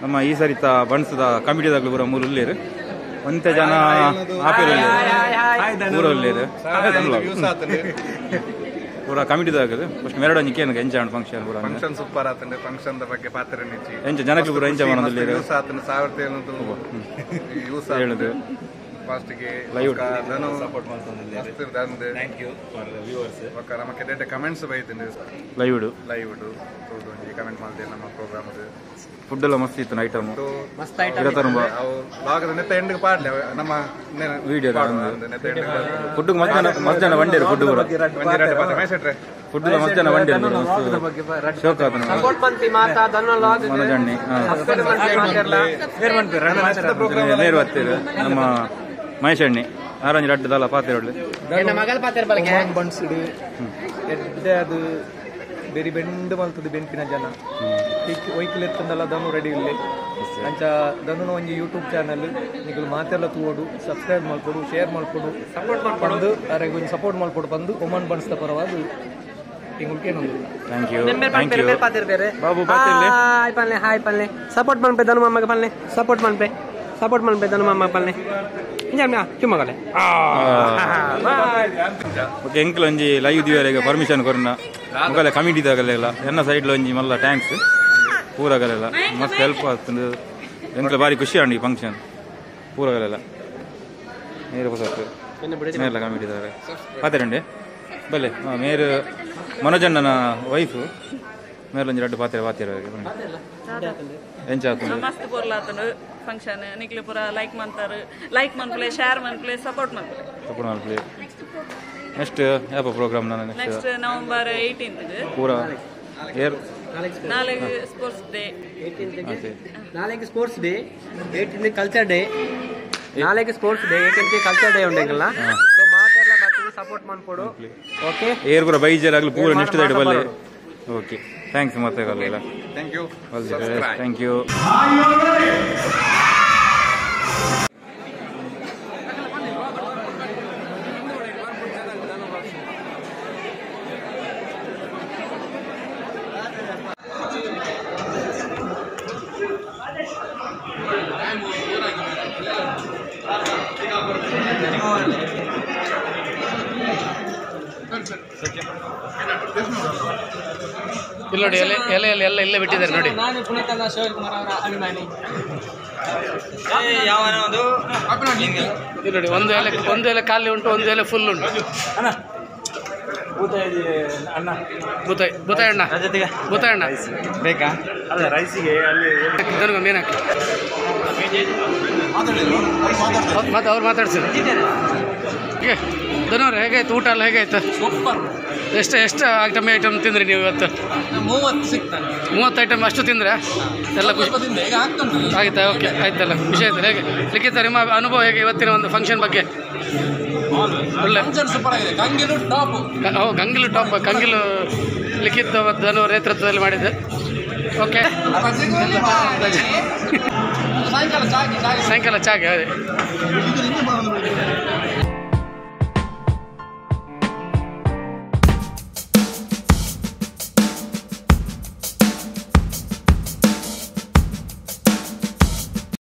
ನಮ್ಮ ಈ ಸರಿತ ಬಣ್ಸದ ಕಮಿಟಿದಾಗಲೂ ಪೂರ ಮೂರು ಉಲ್ಲೇರು ಒಂತೆ ಜನ ಆಪೇರು ಪೂರ ಉಲ್ಲೇರು ಪೂರ ಕಮಿಟಿದಾಗಲು ಫಸ್ಟ್ ಮೆರಡೊಂಜಿ ಕೇನು ಎಂಚ ಫಂಕ್ಷನ್ ಪೂರ ಫಂಕ್ಷನ್ ಸೂಪರ್ ಆತಂಡೆ ಫಂಕ್ಷನ್ the ಬಗ್ಗೆ ಪಾತ್ರ ನಿಚ್ಚಿ ಎಂಚ ಜನಕ್ಕೆ ಪೂರ ಎಂಚ ಮಾಡೋದಿಲ್ಲ ಯೂಸ್ ಆತಂಡೆ 1700 ಯೂಸ್ ಹೇಳುದು ಫಸ್ಟ್ ಗೆ ಲೈವ್ ಧನು ಸಪೋರ್ಟ್ ಮಾಡ್ತಂದಿಲ್ಲ ಮಸ್ತ್ ದಂದೆ thank you for viewers ಬೊಕ್ಕ ನಮಕ್ಕೆ ಡೇಟೆ ಕಮೆಂಟ್ಸ್ ಬೈತಂಡೆ ಲೈವ್ ಲೈವ್ ತೋದು ಕಮೆಂಟ್ ಮಾಡ್ದೆ ನಮ್ಮ ಪ್ರೋಗ್ರಾಮ್ ಫುಡ್ ಎಲ್ಲ ಮಸ್ತ್ ಇತ್ತು ಐಟಮ್ ಮಸ್ತ್ ಐಟಮ್ ಅವು ಲಾಗದ ನೆತ್ತ ಎಂಡ್ ಪಾಡ್ಲೆ ನಮ್ಮ ವಿಡಿಯೋ ಫುಡ್ ಮಧ್ಯಾಹ್ನ ಮಧ್ಯಾಹ್ನ ವಂಡೇರು ಫುಡ್ ಪೂರ ಫುಡ್ ಮಧ್ಯಾಹ್ನ ವಂಡೇರು ಶೋಕ್ ಆತನ ಸಪೋರ್ಟ್ ಪಂಪಿ ಮಾತಾ ಧನು ಲಾಗ್ ಮನೋಜಣ್ಣಿ ಸಬ್ಸ್ಕ್ರೈಬ್ ಮನ್ಪಿ ಮಾತೆರ್ಲ ನೇರು ಹತ್ತಿರ ನಮ್ಮ ಮಹೇಶಣ್ಣಿ ಆರಂಜಿ ರಡ್ಡು ದಲ್ಲ ಪಾತಿರೋಡ್ಲಿ ಎನ್ನ ಮಗಲ್ ಪಾತಿರ್ ಬಲಗೆ ಬಣ್ಸಿಡು ಎಡ್ಡೆ ಅದು ಬೆರಿ ಬೆಂಡ್ ಮಲ್ತದೆ ಬೆನ್ಪಿನ ಜನ ಒಯ್ಕಿಲ್ ಎತ್ತಂದಲ್ಲ ದನು ರೆಡಿ ಇಲ್ಲ ಅಂಚ ದನುನ ಒಂಜಿ ಯೂಟ್ಯೂಬ್ ಚಾನಲ್ ನಿಗಲು ಮಾತೆಲ್ಲ ತೂವೋಡು ಸಬ್ಸ್ಕ್ರೈಬ್ ಮಾಡ್ಕೊಡು ಶೇರ್ ಮಾಡ್ಕೊಡು ಸಪೋರ್ಟ್ ಬಂದು ಅರೆಗ್ ಒಂಜಿ ಸಪೋರ್ಟ್ ಮಾಡ್ಕೊಡು ಬಂದು ಒಮನ್ ಬಣ್ಸ್ದ ಪರವಾದ ತಿಂಗಳಿಗೆ thank you member thank ಪನ್ಪೆ you member ಪಾತಿರ್ ಬೇರೆ ಬಾಬು ಪಾತಿರ್ಲೆ ಹಾಯ್ ಪನ್ಲೆ ಹಾಯ್ ಪನ್ಲೆ ಸಪೋರ್ಟ್ ಮನ್ಪೆ ಧನು ಮಾಮಗೆ ಪನ್ಲೆ ಸಪೋರ್ಟ್ ಮನ್ಪೆ ಸಪೋರ್ಟ್ ಮನ್ಪೆ ಧನು ಮಾಮ ಪನ್ಲೆ ಇಂಜ ಚುಮ್ಮಗಲೆ ಓಕೆ ಎಂಕ್ಲ ಒಂಜಿ ಲೈವ್ ದಿವರೆಗೆ ಪರ್ಮಿಷನ್ ಕೊರ್ನ ಮೊಗಲೆ ಕಮಿಟಿ ದಾಗಲೆಲ್ಲ ಎನ್ನ ಸೈಡ್ ಒಂಜಿ ಮಲ್ಲ thanks ಪೂರಗಲೆಲ್ಲ ಮಸ್ತ್ ಹೆಲ್ಪ್ ಆಗ್ತದೆ ಎಂಕ್ಲ ಬಾರಿ ಖುಷಿ ಆಂಡ್ ಈ ಫಂಕ್ಷನ್ ಪೂರಗಲೆಲ್ಲ ನೇರು ಹೊಸತ್ತು ಮೇರ್ಲ ಕಮಿಟಿ ದಾಗ ಪಾತ್ರೆ ಬಲ್ಲೆ ಮೇರು ಮನೋಜಣ್ಣನ ವೈಫು ಮೇರ್ಲೊಂಜಿ ರಡ್ಡು ಪಾತ್ರೆ ಪಾತ್ರೆ ಎಂಚ ಆತುಂಡು ಮಸ್ತ್ ಪೊರ್ಲಾತುಂಡು ಫಂಕ್ಷನ್ ನಿಕ್ಲೆ ಪೂರ ಲೈಕ್ ಮಂತಾರು ಲೈಕ್ ಮನ್ಪುಲೆ ಶೇರ್ ಮನ್ಪುಲೆ ಸಪೋರ್ಟ್ ಮನ್ಪುಲೆ ಸಪೋರ್ಟ್ ಮನ್ಪುಲೆ ನೆಕ್ಸ್ಟ್ ಯಾಪ ಪ್ರೋಗ್ರಾಮ್ ನಾನು ನೆಕ್ಸ್ಟ್ ನವೆಂಬರ್ 18 ಪೂರ ಏರ್ ನಾಳೆ ಸ್ಪೋರ್ಟ್ಸ್ ಡೇ ಓಕೆ ನಾಳೆಗೆ ಸ್ಪೋರ್ಟ್ಸ್ ಡೇ 18 ಕಲ್ಚರ್ ಡೇ ನಾಳೆಗೆ ಸ್ಪೋರ್ಟ್ಸ್ ಡೇ 18 ಕಲ್ಚರ್ ಡೇ ಉಂಡೆಂಗಲ್ಲ ಸೊ ಮಾತೆಲ್ಲ ಬರ್ತೀವಿ ಸಪೋರ್ಟ್ ಮನ್ಪೊಡು ಓಕೆ ಏರ್ ಪೂರ ಬೈಜರ್ ಆಗಲಿ ಪೂರ ನೆಕ್ಸ್ಟ್ ದೈಡ್ ಬಲ್ಲೆ ಓಕೆ thanks ಮತ್ತೆ ಕಲ್ಲ thank you thank you. ಇಲ್ಲಿ ನೋಡಿ ಎಲೆ ಎಲೆಯಲ್ಲಿ ಎಲ್ಲ ಇಲ್ಲೇ ಬಿಟ್ಟಿದ್ದಾರೆ ನೋಡಿ. ನಾನು ಪುನೀತ್ ಶಿವಕುಮಾರ್ ಅವರ ಅಭಿಮಾನಿ. ಇಲ್ಲಿ ನೋಡಿ ಒಂದು ಎಲೆ ಖಾಲಿ ಉಂಟು, ಒಂದು ಎಲೆ ಫುಲ್ ಉಂಟು. ಬೂತಾಯಣ್ಣ ಬೂತಾಯಣ್ಣ ಬೇಕಾ ಅಲ್ಲ ರೈಸಿಗೆ ಅಲ್ಲಿ ನನಗೆ ಮೀನು ಹಾಕಿ ಮತ್ತೆ ಅವ್ರು ಮಾತಾಡ್ಸಿದ್ರು. ಹೇಗೆ ಧನವ್ರೆ, ಹೇಗಾಯ್ತು ಊಟ ಎಲ್ಲ ಹೇಗಾಯ್ತು? ಸೂಪರ್. ಎಷ್ಟು ಎಷ್ಟು ಐಟಮ್ ಐಟಮ್ ತಿಂದ್ರಿ ನೀವು ಇವತ್ತು? 30 ಸಿಗ್ತಾನೆ. 30 ಐಟಮ್ ಅಷ್ಟು ತಿಂದರೆ ಎಲ್ಲ ಖುಷಿ ಆಯ್ತಾ? ಓಕೆ ಆಯ್ತಲ್ಲ, ಖುಷಿ ಆಯ್ತು. ಹೇಗೆ ಲಿಖಿತ, ನಿಮ್ಮ ಅನುಭವ ಹೇಗೆ ಇವತ್ತಿನ ಒಂದು ಫಂಕ್ಷನ್ ಬಗ್ಗೆ? ಒಳ್ಳೆ ಸೂಪರ್ ಆಗಿದೆ. ಗಂಗಿಲು ಟಾಪ್. ಓ ಗಂಗಿಲು ಟಾಪ್. ಕಂಗಿಲು ಲಿಖಿತ ಮತ್ತು ಧನು ನೇತೃತ್ವದಲ್ಲಿ ಮಾಡಿದ್ದೆ. ಓಕೆ, ಸಾಯಂಕಾಲ ಚಾಗೆ. ಅದೇ